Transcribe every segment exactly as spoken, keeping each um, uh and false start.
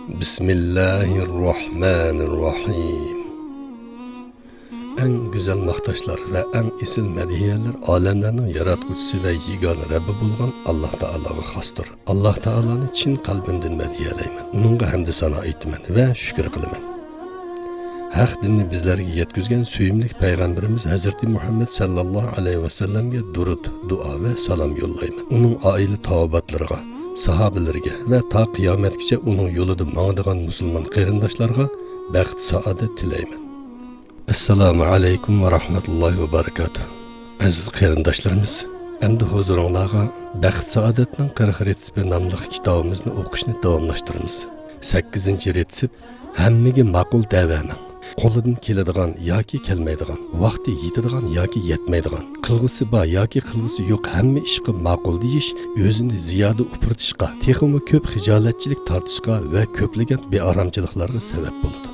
بىسمىللاھىررەھمانىررەھىم. ئەڭ گۈزەل ماختاشلار ۋە ئەڭ ئېسىل مەدھىيەلەر ئالەملەرنىڭ ياراتقۇچىسى ۋە يېگانە رەببى بولغان ئاللاھ تائالاغا خاستۇر. ئاللاھ تائالانى چىن قەلبىمدىن مەدھىيەلەيمەن، ئۇنىڭغا ھەمدۇ سانا ئېيتىمەن ۋە شۈكۈر قىلىمەن. ھەق دىننى بىزلەرگە يەتكۈزگەن سۆيۈملۈك پەيغەمبىرىمىز ھەزرىتى مۇھەممەد ساللاللاھۇ ئەلەيھى ۋەسەللەمگە دۇرۇت، دۇئا ۋە سالام يوللايمەن. ئۇنىڭ ئائىلە تاۋابىئاتلىرىغا، ساھابىلىرىگە ۋە تا قىيامەتكىچە ئۇنىڭ يولىدا ماڭىدىغان مۇسۇلمان قېرىنداشلارغا بەخت-سائادەت تىلەيمەن. ئەسسالامۇ ئەلەيكۇم ۋە رەھمەتۇللاھى ۋە بەرىكاتۇھ. ئەزىز قېرىنداشلىرىمىز، ئەمدى ھۇزۇرۇڭلارغا بەخت-سائادەتنىڭ قىرىق رېتسېپى ناملىق كىتابىمىزنى ئوقۇشنى داۋاملاشتۇرىمىز. سەككىزىنچى رېتسېپ، ھەممىگە ماقۇل دەۋەنىڭ. قولىدىن كېلىدىغان ياكى كەلمەيدىغان، ۋاقتى يېتىدىغان ياكى يەتمەيدىغان، قىلغۇسى بار ياكى قىلغۇسى يوق ھەممە ئىشقا ماقۇل دېيىش ئۆزىنى زىيادە ئۇپرىتىشقا، تېخىمۇ كۆپ خىجالەتچىلىك تارتىشقا ۋە كۆپلىگەن بىئارامچىلىقلارغا سەۋەب بولىدۇ.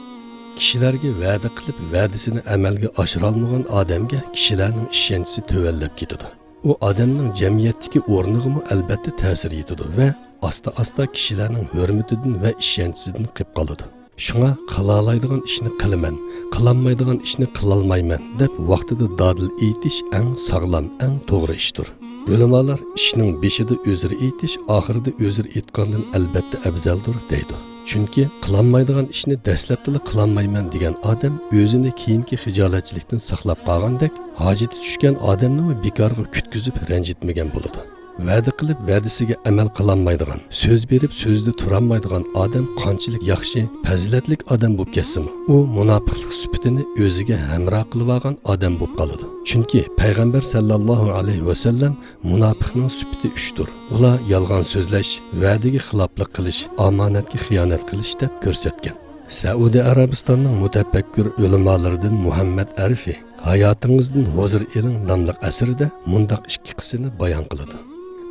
كىشىلەرگە ۋەدە قىلىپ، ۋەدىسىنى ئەمەلگە ئاشۇرالمىغان ئادەمگە كىشىلەرنىڭ ئىشەنچىسى تۆۋەنلەپ كېتىدۇ. ئۇ ئادەمنىڭ جەمئىيەتتىكى ئورنىغىمۇ ئەلۋەتتە تەسىر يېتىدۇ ۋە ئاستا-ئاستا كىشىلەرنىڭ ھۆرمىتىدىن ۋە ئىشەنچىسىدىن قېلىپ قالىدۇ. شۇڭا قىلالايدىغان ئىشنى قىلىمەن، قىلالمايدىغان ئىشنى قىلالمايمەن دەپ ۋاقتىدا دادىل ئېيتىش ئەڭ ساغلام، ئەڭ توغرا ئىشتۇر. ئۆلىمالار ئىشنىڭ بېشىدا ئۆزرە ئېيتىش، ئاخىرىدا ئۆزرە ئېيتقاندىن ئەلۋەتتە ئەۋزەلدۇر دەيدۇ. چۈنكى قىلالمايدىغان ئىشنى دەسلەپتىلا قىلالمايمەن دېگەن ئادەم ئۆزىنى كېيىنكى خىجالەتچىلىكتىن ساقلاپ قالغاندەك، ھاجىتى چۈشكەن ئادەمنىمۇ بىكارغا كۈتكۈزۈپ رەنجىتمىگەن بولىدۇ. ۋەدە قىلىپ، ۋەدىسىگە ئەمەل قىلالمايدىغان، سۆز بېرىپ، سۆزىدە تۇرالمايدىغان ئادەم قانچىلىك ياخشى، پەزىلەتلىك ئادەم بولۇپ كەتسىمۇ، ئۇ مۇناپىقلىق سۈپىتىنى ئۆزىگە ھەمراھ قىلىۋالغان ئادەم بولۇپ قالىدۇ. چۈنكى پەيغەمبەر ساللاللاھۇ ئەلەيھى ۋەسەللەم، مۇناپىقنىڭ سۈپىتى ئۈچتۇر. ئۇلار يالغان سۆزلەش، ۋەدىگە خىلاپلىق قىلىش، ئامانەتكە خىيانەت قىلىش دەپ كۆرسەتكەن. سەئۇدى ئەرەبىستاننىڭ مۇتەپەككۇر ئۆلىمالىرىدىن مۇھەممەد ئەرفى ھاياتىڭىزدىن ھۇزۇر ئېلىڭ ناملىق ئەسىرىدە مۇنداق ئىككى قىسسىنى بايان قىلىدۇ.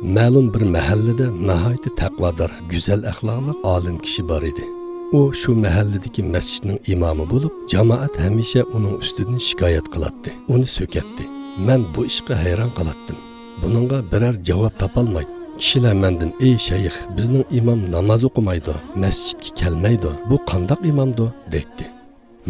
مەلۇم بىر مەھەللىدە ناھايىتى تەقۋادار، گۈزەل ئەخلاقلىق ئالىم كىشى بار ئىدى. ئۇ شۇ مەھەللىدىكى مەسچىتنىڭ ئىمامى بولۇپ، جامائەت ھەمىشە ئۇنىڭ ئۈستىدىن شىكايەت قىلاتتى، ئۇنى سۆكەتتى. مەن بۇ ئىشقا ھەيران قالاتتىم. بۇنىڭغا بىرەر جاۋاب تاپالماي، كىشىلەر مەندىن، «ئەي شەيخ، بىزنىڭ ئىمام ناماز ئوقۇمايدۇ، مەسچىتكە كەلمەيدۇ، بۇ قانداق ئىمامدۇ؟» دەيتتى.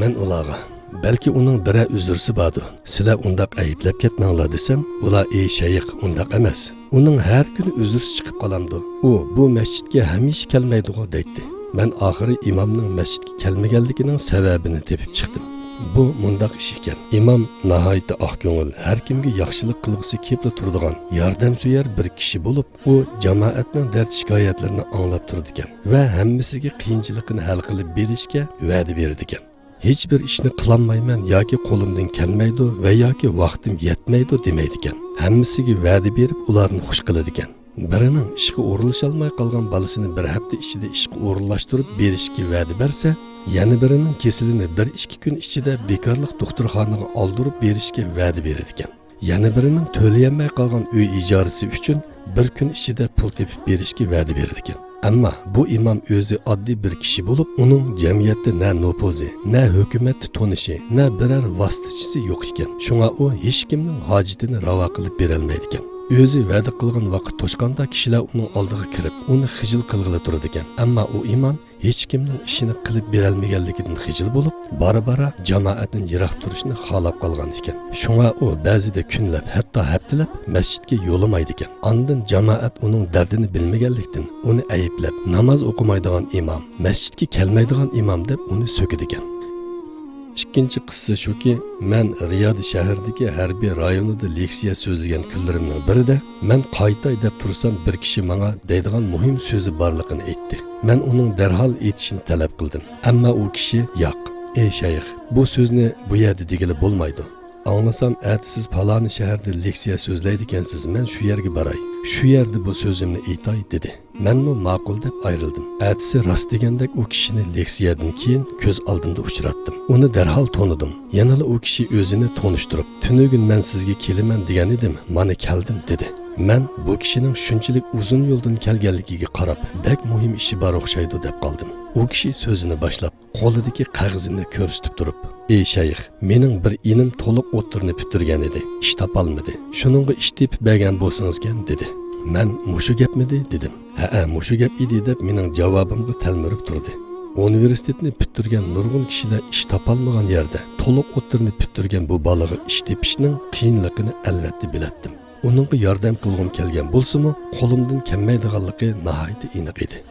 مەن ئۇلارغا، «بەلكى ئۇنىڭ بىرەر ئۆزرىسى باردۇ، سىلەر ئۇنداق ئەيىبلەپ كەتمەڭلار» دېسەم، ئۇلار، «ئەي شەيخ، ئۇنداق ئەمەس. ئۇنىڭ ھەر كۈنى ئۆزرىسى چىقىپ قالامدۇ؟ ئۇ بۇ مەسچىتكە ھەمىشە كەلمەيدىغۇ» دەيتتى. مەن ئاخىرى ئىمامنىڭ مەسچىتكە كەلمىگەنلىكىنىڭ سەۋەبىنى تېپىپ چىقتىم. بۇ مۇنداق ئىش ئىكەن. ئىمام ناھايىتى ئاق كۆڭۈل، ھەر كىمگە ياخشىلىق قىلغۇسى كېلىپلا تۇرىدىغان، ياردەمسۆيەر بىر كىشى بولۇپ، ئۇ جامائەتنىڭ دەرد-شىكايەتلىرىنى ئاڭلاپ تۇرىدىكەن ۋە ھەممىسىگە قىيىنچىلىقىنى ھەل قىلىپ بېرىشكە ۋەدە بېرىدىكەن. ھېچبىر ئىشنى قىلالمايمەن ياكى قولۇمدىن كەلمەيدۇ ۋە ياكى ۋاقتىم يەتمەيدۇ دېمەيدىكەن. ھەممىسىگە ۋەدە بېرىپ، ئۇلارنى خۇش قىلىدىكەن. بىرىنىڭ ئىشقا ئورۇنلىشالماي قالغان بالىسىنى بىر ھەپتە ئىچىدە ئىشقا ئورۇنلاشتۇرۇپ بېرىشكە ۋەدە بەرسە، يەنە بىرىنىڭ كېسىلىنى بىر ئىككى كۈن ئىچىدە بىكارلىق دوختۇرخانىغا ئالدۇرۇپ بېرىشكە ۋەدە بېرىدىكەن. يەنە بىرىنىڭ تۆلىيەلمەي قالغان ئۆي ئىجارىسى ئۈچۈن بىر كۈن ئىچىدە پۇل تېپىپ بېرىشكە ۋەدە بېرىدىكەن. ئەمما بۇ ئىمام ئۆزى ئاددىي بىر كىشى بولۇپ، ئۇنىڭ جەمئىيەتتە نە نوپۇزى، نە ھۆكۈمەتتە تونۇشى، نە بىرەر ۋاسىتىچىسى يوق ئىكەن. شۇڭا ئۇ ھېچكىمنىڭ ھاجىتىنى راۋا قىلىپ بېرەلمەيدىكەن. ئۆزى ۋەدە قىلغان ۋاقىت توشقاندا كىشىلەر ئۇنىڭ ئالدىغا كىرىپ، ئۇنى خىجىل قىلغىلى تۇرىدىكەن. ئەمما ئۇ ئىمام ھېچكىمنىڭ ئىشىنى قىلىپ بېرەلمىگەنلىكىدىن خىجىل بولۇپ، بارا-بارا جامائەتتىن يىراق تۇرۇشنى خالاپ قالغان ئىكەن. شۇڭا ئۇ بەزىدە كۈنلەپ، ھەتتا ھەپتىلەپ مەسچىتكە يولىمايدىكەن. ئاندىن جامائەت ئۇنىڭ دەردىنى بىلمىگەنلىكتىن، ئۇنى ئەيىبلەپ، ناماز ئوقۇمايدىغان ئىمام، مەسچىتكە كەلمەيدىغان ئىمام دەپ ئۇنى سۆكىدىكەن. ئىككىنچى قىسسە شۇكى، مەن رىياد شەھىرىدىكى ھەربىي رايونىدا لېكسىيە سۆزلىگەن كۈنلىرىمنىڭ بىرىدە، مەن قايتاي دەپ تۇرسام، بىر كىشى ماڭا دەيدىغان مۇھىم سۆزى بارلىقىنى ئېيتتى. مەن ئۇنىڭ دەرھال ئېيتىشىنى تەلەپ قىلدىم. ئەمما ئۇ كىشى، ياق، ئەي شەيخ، بۇ سۆزنى بۇ يەردە دېگىلى بولمايدۇ. ئاڭلىسام، ئەتىسىز پالانى شەھەردە لېكسىيە سۆزلەيدىكەنسىز، مەن شۇ يەرگە باراي، شۇ يەردە بۇ سۆزۈمنى ئېيتاي، دېدى. مەنمۇ ماقۇل دەپ ئايرىلدىم. ئەتىسى راست دېگەندەك ئۇ كىشىنى لېكسىيەدىن كېيىن كۆز ئالدىمدا ئۇچراتتىم. ئۇنى دەرھال تونۇدۇم. يەنىلا ئۇ كىشى ئۆزىنى تونۇشتۇرۇپ، تۈنۈگۈن مەن سىزگە كېلىمەن دېگەن ئىدىم، مانا كەلدىم، دېدى. مەن بۇ كىشىنىڭ شۇنچىلىك ئۇزۇن يولدىن كەلگەنلىكىگە قاراپ، بەك مۇھىم ئىشى بار ئوخشايدۇ دەپ قالدىم. ئۇ كىشى سۆزىنى باشلاپ، قولىدىكى قەغىزىنى كۆرسىتىپ تۇرۇپ، ئەي شەيخ، مېنىڭ بىر ئىنىم تولۇق ئوتتۇرىنى پۈتتۈرگەن ئىدى، ئىش تاپالمىدى. شۇنىڭغا ئىش تېپىپ بەرگەن بولسىڭىزكەن، دېدى. مەن مۇشۇ گەپمىدى؟ دېدىم. ھەئە، مۇشۇ گەپ ئىدى، دەپ مېنىڭ جاۋابىمغا تەلمۈرۈپ تۇردى. ئۇنىۋېرسىتېتنى پۈتتۈرگەن نۇرغۇن كىشىلەر ئىش تاپالمىغان يەردە، تولۇق ئوتتۇرىنى پۈتتۈرگەن بۇ بالىغا ئىش تېپىشنىڭ قىيىنلىقىنى ئەلۋەتتە بىلەتتىم. ئۇنىڭغا ياردەم قىلغۇم كەلگەن بولسىمۇ، قولۇمدىن كەلمەيدىغانلىقى ناھايىتى ئېنىق ئىدى.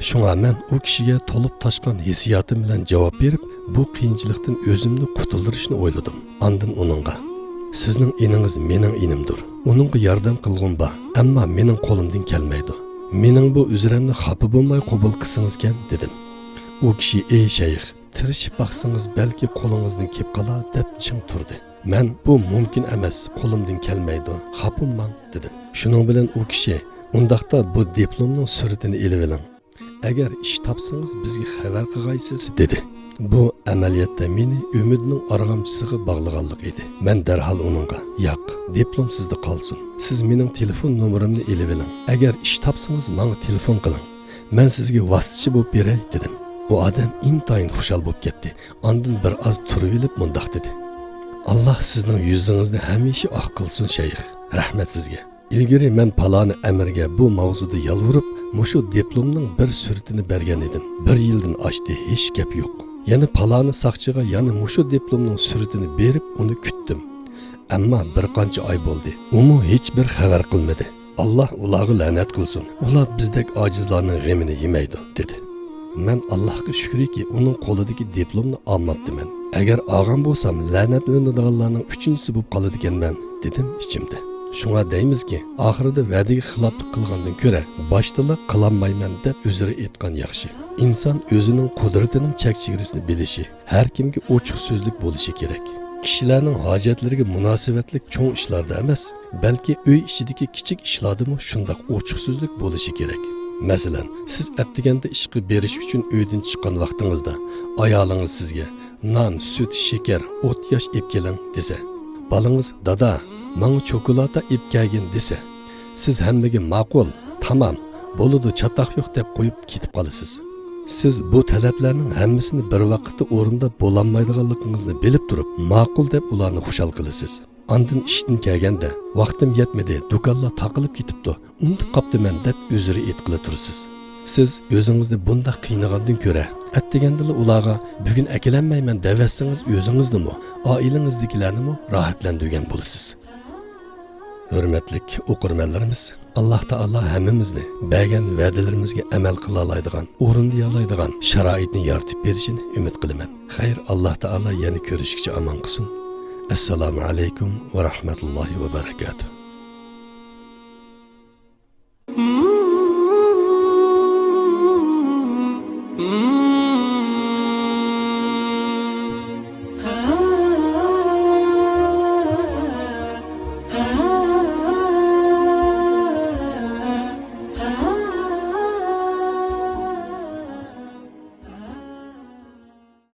شۇڭا مەن ئۇ كىشىگە تولۇپ تاشقان ھېسسىياتىم بىلەن جاۋاب بېرىپ، بۇ قىيىنچىلىقتىن ئۆزۈمنى قۇتۇلدۇرۇشنى ئويلىدىم. ئاندىن ئۇنىڭغا، «سىزنىڭ ئىنىڭىز مېنىڭ ئىنىمدۇر. ئۇنىڭغا ياردەم قىلغۇم بار، ئەمما مېنىڭ قولۇمدىن كەلمەيدۇ. مېنىڭ بۇ ئۆزرەمنى خاپا بولماي قوبۇل قىلسىڭىزكەن» دېدىم. ئۇ كىشى، «ئەي شەيخ، تىرىشىپ باقسىڭىز، بەلكى قولىڭىزدىن كېلىپ قالار» دەپ چىڭ تۇردى. مەن، «بۇ مۇمكىن ئەمەس، قولۇمدىن كەلمەيدۇ، خاپا بولماڭ» دېدىم. شۇنىڭ بىلەن ئۇ كىشى، «ئۇنداقتا بۇ دىپلومنىڭ سۈرىتىنى ئېلىۋېلىڭ. ئەگەر ئىش تاپسىڭىز، بىزگە خەۋەر قىلغايسىز» دېدى. بۇ ئەمەلىيەتتە مېنى ئۈمىدنىڭ ئارغامچىسىغا باغلىغانلىق ئىدى. مەن دەرھال ئۇنىڭغا، «ياق، دىپلوم سىزدە قالسۇن. سىز مېنىڭ تېلېفون نومۇرۇمنى ئېلىۋېلىڭ. ئەگەر ئىش تاپسىڭىز، ماڭا تېلېفون قىلىڭ. مەن سىزگە ۋاسىتىچى بولۇپ بېرەي» دېدىم. ئۇ ئادەم ئىنتايىن خۇشال بولۇپ كەتتى. ئاندىن بىر ئاز تۇرۇۋېلىپ مۇنداق دېدى، «ئاللا سىزنىڭ يۈزىڭىزنى ھەمىشە ئاق قىلسۇن، شەيخ. رەھمەت سىزگە. ئىلگىرى مەن پالانى ئەمىرگە بۇ ماۋزۇدا يالۋۇرۇپ، مۇشۇ دىپلومنىڭ بىر سۈرىتىنى بەرگەن ئىدىم. بىر يىلدىن ئاشتى، ھېچ گەپ يوق. يەنە پالانى ساقچىغا يەنە مۇشۇ دىپلومنىڭ سۈرىتىنى بېرىپ، ئۇنى كۈتتۈم. ئەمما بىر قانچە ئاي بولدى، ئۇمۇ ھېچ بىر خەۋەر قىلمىدى. ئاللا ئۇلارغا لەنەت قىلسۇن، ئۇلار بىزدەك ئاجىزلارنىڭ غېمىنى يېمەيدۇ» دېدى. مەن ئاللاھقا شۈكرىكى، ئۇنىڭ قولىدىكى دىپلومنى ئالماپتىمەن. ئەگەر ئالغان بولسام، لەنەتلىنىدىغانلارنىڭ ئۈچىنچىسى بولۇپ قالىدىكەنمەن، دېدىم ئىچىمدە. شۇڭا دەيمىزكى، ئاخىرىدا ۋەدىگە خىلاپلىق قىلغاندىن كۆرە، باشتىلا قىلالمايمەن دەپ ئۆزرە ئېيتقان ياخشى. ئىنسان ئۆزىنىڭ قۇدرىتىنىڭ چەك-چېگرىسىنى بىلىشى، ھەر كىمگە ئوچۇق سۆزلۈك بولۇشى كېرەك. كىشىلەرنىڭ ھاجەتلىرىگە مۇناسىۋەتلىك چوڭ ئىشلاردا ئەمەس، بەلكى ئۆي ئىچىدىكى كىچىك ئىشلاردىمۇ شۇنداق ئوچۇق سۆزلۈك بولۇشى كېرەك. مەسىلەن، سىز ئەتىگەندە ئىشقا بېرىش ئۈچۈن ئۆيدىن چىققان ۋاقتىڭىزدا، ئايالىڭىز سىزگە، «نان، سۈت، شېكەر، ئوت-ياش ئېلىپ كېلىڭ» دېسە، بالىڭىز، «دادا، ماڭا چوكولاتا ئېلىپ كەلگىن» دېسە، سىز ھەممىگە «ماقۇل، تامام، بولىدۇ، چاتاق يوق» دەپ قويۇپ كېتىپ قالىسىز. سىز بۇ تەلەپلەرنىڭ ھەممىسىنى بىر ۋاقىتتا ئورۇنداپ بولالمايدىغانلىقىڭىزنى بىلىپ تۇرۇپ، «ماقۇل» دەپ ئۇلارنى خۇشال قىلىسىز. ئاندىن ئىشتىن كەلگەندە، «ۋاقتىم يەتمىدى، دۇكانلار تاقىلىپ كېتىپتۇ، ئۇنتۇپ قاپتىمەن» دەپ ئۆزرە ئېيتقىلى تۇرىسىز. سىز ئۆزىڭىزنى بۇنداق قىينىغاندىن كۆرە، ئەتىگەندىلا ئۇلارغا «بۈگۈن ئەكېلەلمەيمەن» دەۋەتسىڭىز، ئۆزىڭىزنىمۇ، ئائىلىڭىزدىكىلەرنىمۇ راھەتلەندۈرگەن بولىسىز. ھۆرمەتلىك ئوقۇرمەنلىرىمىز، ئاللا تائالا ھەممىمىزنى بەرگەن ۋەدىلىرىمىزگە ئەمەل قىلالايدىغان، ئورۇندىيالايدىغان شارائىتنى يارىتىپ بېرىشىنى ئۈمىد قىلىمەن. خەير، ئاللا تائالا يەنە كۆرۈشكىچە ئامان قىلسۇن. ئەسسالامۇ ئەلەيكۇم ۋە رەھمەتۇللاھى ۋە بەرەكاتۇھ.